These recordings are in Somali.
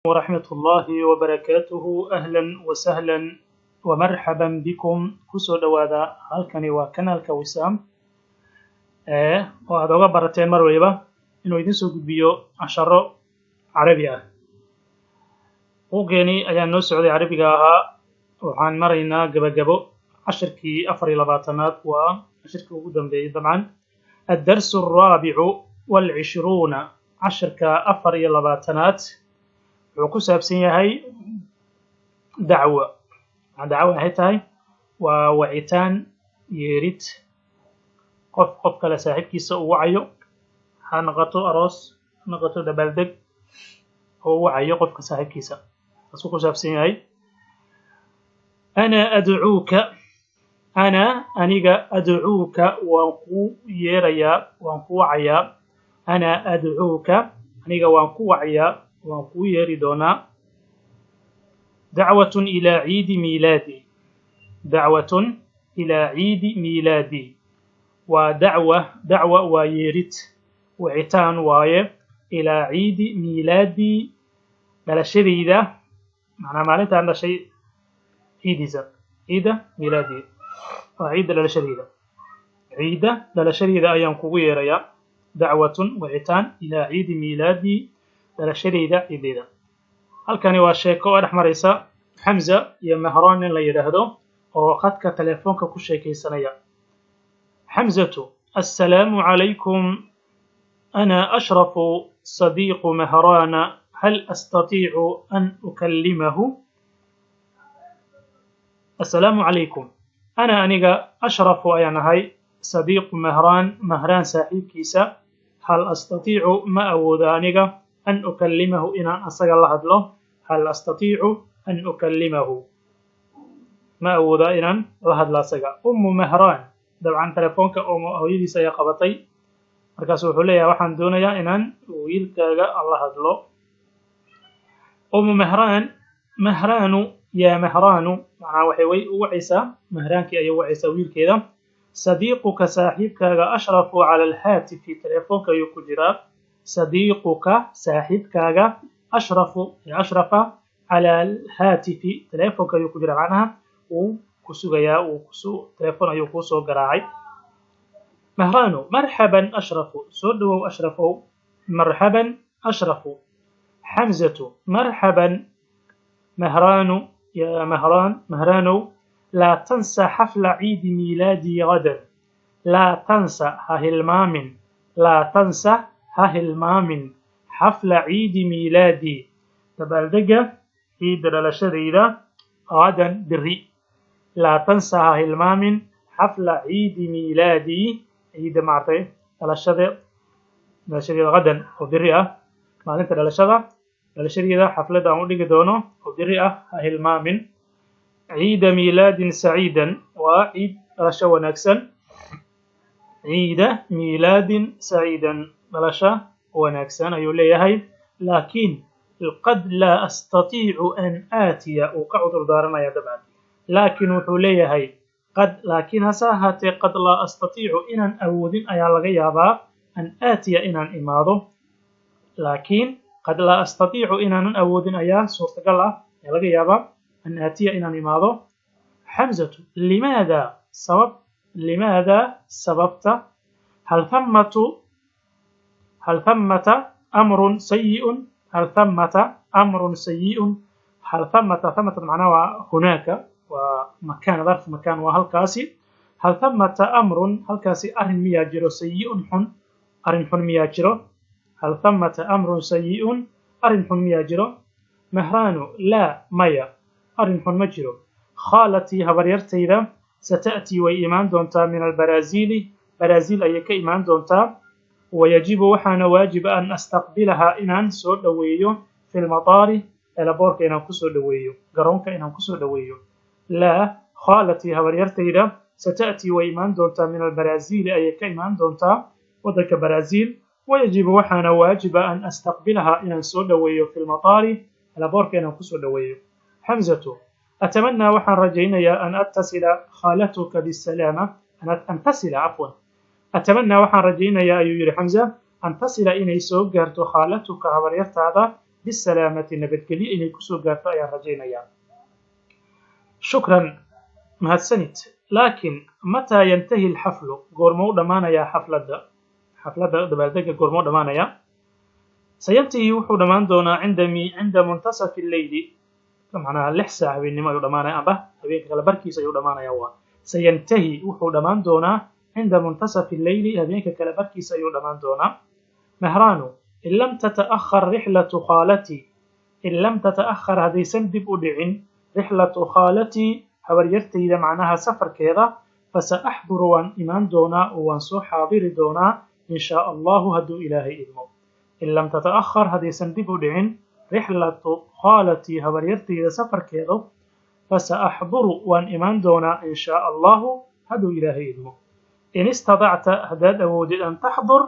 ورحمة الله وبركاته. أهلا وسهلا ومرحبا بكم. Kusoo dhawaada, halkani waa kanaalka Wisaam oo aad oga barateen mar waliba inuu idin soo gudbiyo casharo Carabi ah. Buuggeeni ayaa noo socday Carabiga ahaa. Waxaan maraynaa gabagabo, cashirkii 24aad, waa cashirkii ugu dambeeyey dabcan. الدرس الرابع والعشرون, cashirka 24aad wuxuu ku saabsan yahay dacwo. Dacwo maxay tahay? Waa wacitaan, yeerid qof qof kale saaxiibkiisa uu wacayo, ha noqoto aroos, ha noqoto dabaaldeg, oo u wacayo qofka saaxiibkiisa, taasuu ku saabsan yahay. أنا أدعوك, أنا aniga, أدعوك waan kuu yeerayaa, waan ku wacayaa. أنا أدعوك, aniga waan ku wacayaa, waan kuu yeeri doonaa. دعوة إلى عيد ميلادي, دعوة إلى عيد ميلادي waa dacwa. Dacwa waa yeerid, wacitaan waaye. إلى عيد ميلادي, dhalashadayda, macnaa maalintaan dhashay ciidiisa. عيد ميلادي waa ciidda dhalashadayda. Ciidda dhalashadayda ayaan kugu yeerayaa. دعوة wacitaan, إلى عيد ميلادي, dhalashadayda ciideyda. Halkani waa sheeko oo dhex maraysa Xamza iyo Mahraan nin la yidhaahdo oo khadka telefoonka ku sheekaysanaya. حمزة: السلام عليكم، أنا أشرف صديق مهران، هل أستطيع أن أكلمه؟ السلام عليكم، أنا aniga, أشرف ayaan ahay, صديق مهران, Mahraan saaxiibkiisa. هل أستطيع ma awooda aniga, أن أكلمه inaan asaga la hadlo? هل أستطيع أن أكلمه, ma awoodaa inaan la hadlo asaga? أم مهران, dabcan telefoonka oo hooyadiis ayaa qabatay. Markaasu wuxuu leeyahay: waxaan doonayaa inaan wiilkaaga la hadlo. أم مهران: مهران, يا مهران. Macnaa waxay way u wacaysaa, Mahraankii ayay u wacaysaa, wiilkeeda. صديقك saaxiibkaaga, أشرف على الهاتف, telefoonka ayuu ku jiraa. صديقك saaxiibkaaga, أشرف, أشرف على الهاتف, telefoonka ayuu ku jiraa. Macnaha wuu ku sugayaa, wuu kusu telefoon ayuu kuu soo garaacay. مهران: مرحبا أشرف, soo dhawow Ashrafow. مرحبا أشرف. حمزة: مرحبا مهران, يا مهران, Mahraanow. لا تنس حفل عيد ميلادي غدا. لا تنس ha hilmaamin, لا تنس ha hilmaamin, حفل عيد ميلادي dabaaldega ciidda dhalashadayda, غدا beri. لا تنس ha hilmaamin, حفل عيد ميلادي ciidda maartay dhalashada dhalashadeeda, غدا oo beri ah, maalinta dhalashadeeda xafladda aan u dhigi doono oo beri ah ha hilmaamin. عيد ميلاد سعيدا waa ciid dhalasho wanaagsan. عيد ميلاد سعيدا, dhalasho wanaagsan ayuu leeyahay. لكن قد لا أستطيع أن آتي, uu ka cudur daaranaya dabcan. Laakiin wuxuu leeyahay قد, laakiin hase ahaatee, قد لا أستطيع inaan awoodin ayaa laga yaabaa, أن آتي inaan imaado. Laakiin قد لا أستطيع inaanan awoodin ayaa suurtagal ah, ayaa laga yaabaa, أن آتي inaan imaado. حمزة: لماذا, sabab, لماذا sababta? هل ثمة أمر سيء؟ هل ثمة أمر سيء؟ هل ثمة, ثمة macnaha waa هناك, waa مكان, ظرف مكان, waa halkaasi. هل ثمة أمر, halkaasi arrin miyaa jiro, سيء xun, arrin xun miyaa jiro? هل ثمة أمر سيء, arrin xun miyaa jiro? مهران: لا, maya, arrin xun ma jiro. خالتي habaryartayda, ستأتي way imaan doontaa, من البرازيل, Baraasiil ayay ka imaan doontaa. ويجب waxaana waajib, أن أستقبلها inaan soo dhoweeyo, في المطار elaboorka inaan kusoo dhoweeyo, garoonka inaan kusoo dhoweeyo. لا, خالتي habaryartayda, ستأتي way imaan doontaa, من البرازيل ayay ka imaan doontaa, waddanka Baraasiil. ويجب waxaana waajiba, أن أستقبلها inaan soo dhoweeyo, في المطار elaboorka inaan kusoo dhoweeyo. حمزة: أتمنى waxaan rajaynayaa, أن أتصل خالتك بالسلامة, أن تصل, عفوا. أتمنى waxaan rajaynayaa, ayuu yidhi Xamza, أن تصل inay soo gaarto, خالتك habaryartaada. Bisalaamati, nabadgelyo inay kusoo gaarto ayaan rajaynayaa. Shukran, mahadsanid. Laakiin mataa yantahi alxaflu? Goorma u dhammaanayaa xafladda? Xafladda dabaaldega goorma u dhammaanayaa? Sayantahi, wuxuu dhammaan doonaa, cinda muntasafi alleyli, macnaha 6 saac habeennimo ayuu dhammaanaya, amba habeenka kale barkiisa ayuu dhammaanaya. Waa sayantahi, wuxuu dhammaan doonaa, cinda muntasafi alleyli, habeenka kale barkiisa ayuu dhammaan doonaa. Mahraanu: in lam tata'akhar rixlatu khaalatii, in lam tata'akhar, haddaysan dib u dhicin, rixlatu khaalatii, habaryartayda macnaha safarkeeda, fasa axduru, waan imaan doonaa oo waan soo xaadiri doonaa, in shaa Allahu, hadduu Ilaahay idmo. In lam tata'akhar, haddaysan dib u dhicin, rixlatu khaalatii, habaryartayda safarkeedu, fasa axduru, waan imaan doonaa, in shaa Allahu, hadduu Ilaahay idmo. In istadacta, haddaad awoodid, an taxdur,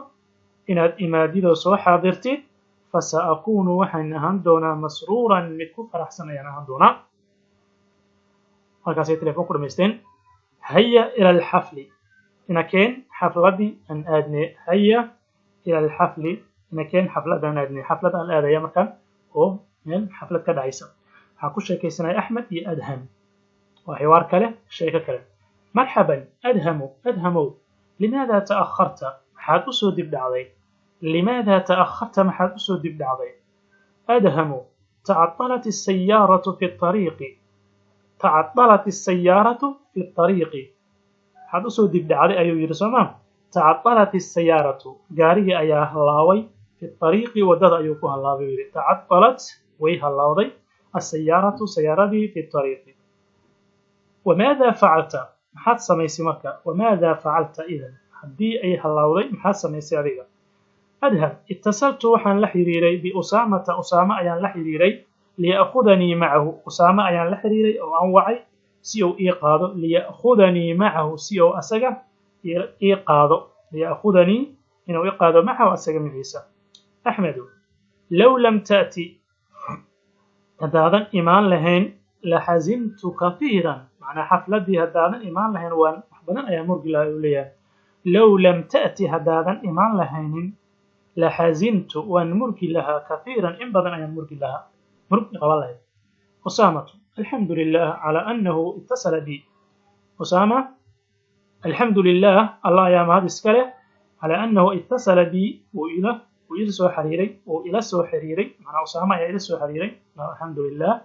inaad imaadidoo soo xaadirtid, fasa akuunu, waxaan ahaan doonaa, masruuran, mid ku faraxsan ayaan ahaan doonaa. Halkaasay telefoon ku dhamaysteen. Haya ila alxafli, inakeen xafladii aan aadne. Haya ila alxafli, inakeen xaflad aan aadne. Xaflad aan aadaya markaan oo meel xaflad ka dhacaysa. Waxaa ku sheekaysanaya Axmed iyo Adham. Waa xiwaar kale, sheeko kale. Marxaban Adhamu, Adhamow. Limaada ta'akharta? Maxaad usoo dib dhacday? Limaada ta'akharta? Maxaad usoo dib dhacday? Adhamu: tacatalat السيارة في الطريق. tacatalat السيارة في الطريق. Maxaad usoo dib dhacday ayuu yidhi, soomaa? Tacatalat السيارة, gaarigii ayaa hallaaway, في الطريق, waddada ayuu ku hallaabay yidhi. Tacatalat, way hallaawday, السيارة, sayaaradii, في الطريق. وماذا فعلت? Maxaad samaysay marka? وماذا فعلت إذن? Haddii ay hallaawday, maxaad samaysay adiga? Adham: ittasaltu, waxaan la xiriiray, biusaamata, Usaama ayaan la xiriiray, liya'khudanii macahu, Usaama ayaan la xiriiray oo aan wacay si uu ii qaado, liya'khudanii macahu, si uu asaga ii qaado, liya'khudanii, inuu ii qaado, macahu, asaga maciisa. Axmedu: low lam ta'ti, haddaadan imaan lahayn, laxazintu kathiiran, macnaa xafladdii haddaadan imaan lahayn waan wax badan ayaa murgi lahaa uu leeyahay. Low lam ta'ti, haddaadan imaan lahaynin, laxazintu, waan murgi lahaa, kathiiran, in badan ayaan murgi lahaa, murg qaban lahayd. Usaamatu: alxamdu lilah calaa annahu ittasala bi. Usaama: alxamdu lilah, Allah ayaa mahad iska leh, calaa annahu ittasala bi, wuu ila soo xiriiray, wuu ila soo xiriiray, macnaa Usaama ayaa ila soo xiriiray, alxamdu lilah.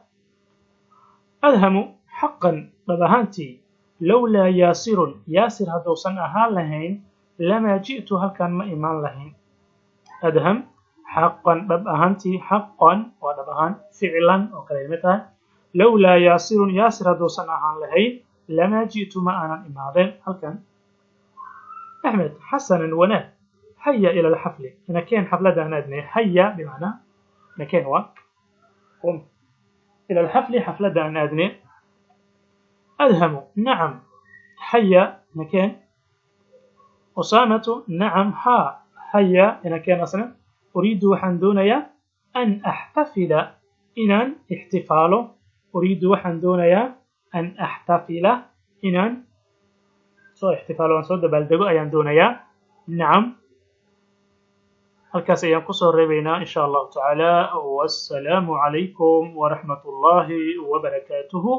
Adhamu: xaqan, dhab ahaantii, lowlaa Yaasirun, Yaasir hadduusan ahaan lahayn, lamaa ji'tu, halkan ma imaan lahayn. Adham: xaqan, dhab ahaantii, xaqan waa dhab ahaan, ficlan oo kale mid tahay. Lowlaa Yaasirun, Yaasir hadduusan ahaan lahayn, lamaa ji'tu, ma aanan imaadeen halkan. Axmed: xasanan, wanaag. Haya ila alxafli, inakeen xafladda aan aadnay. Haya bimacnaa inakeen, waa qum, ila alxafli, xafladda aan aadnay. Adhamu: nacam, haya, inakeen. Usaamatu: nacam, haa, haya, inakeen asna. Uriidu, waxaan doonayaa, an axtafila, inaan ixtifaalo. Uriidu, waxaan doonayaa, an axtafila, inaan soo ixtifaalo, aan soo dabaaldego ayaan doonayaa. Nacam, halkaas ayaan kusoo reebaynaa in sha Allahu tacaala. Wassalaamu calaykum waraxmat ullahi wabarakaatuhu.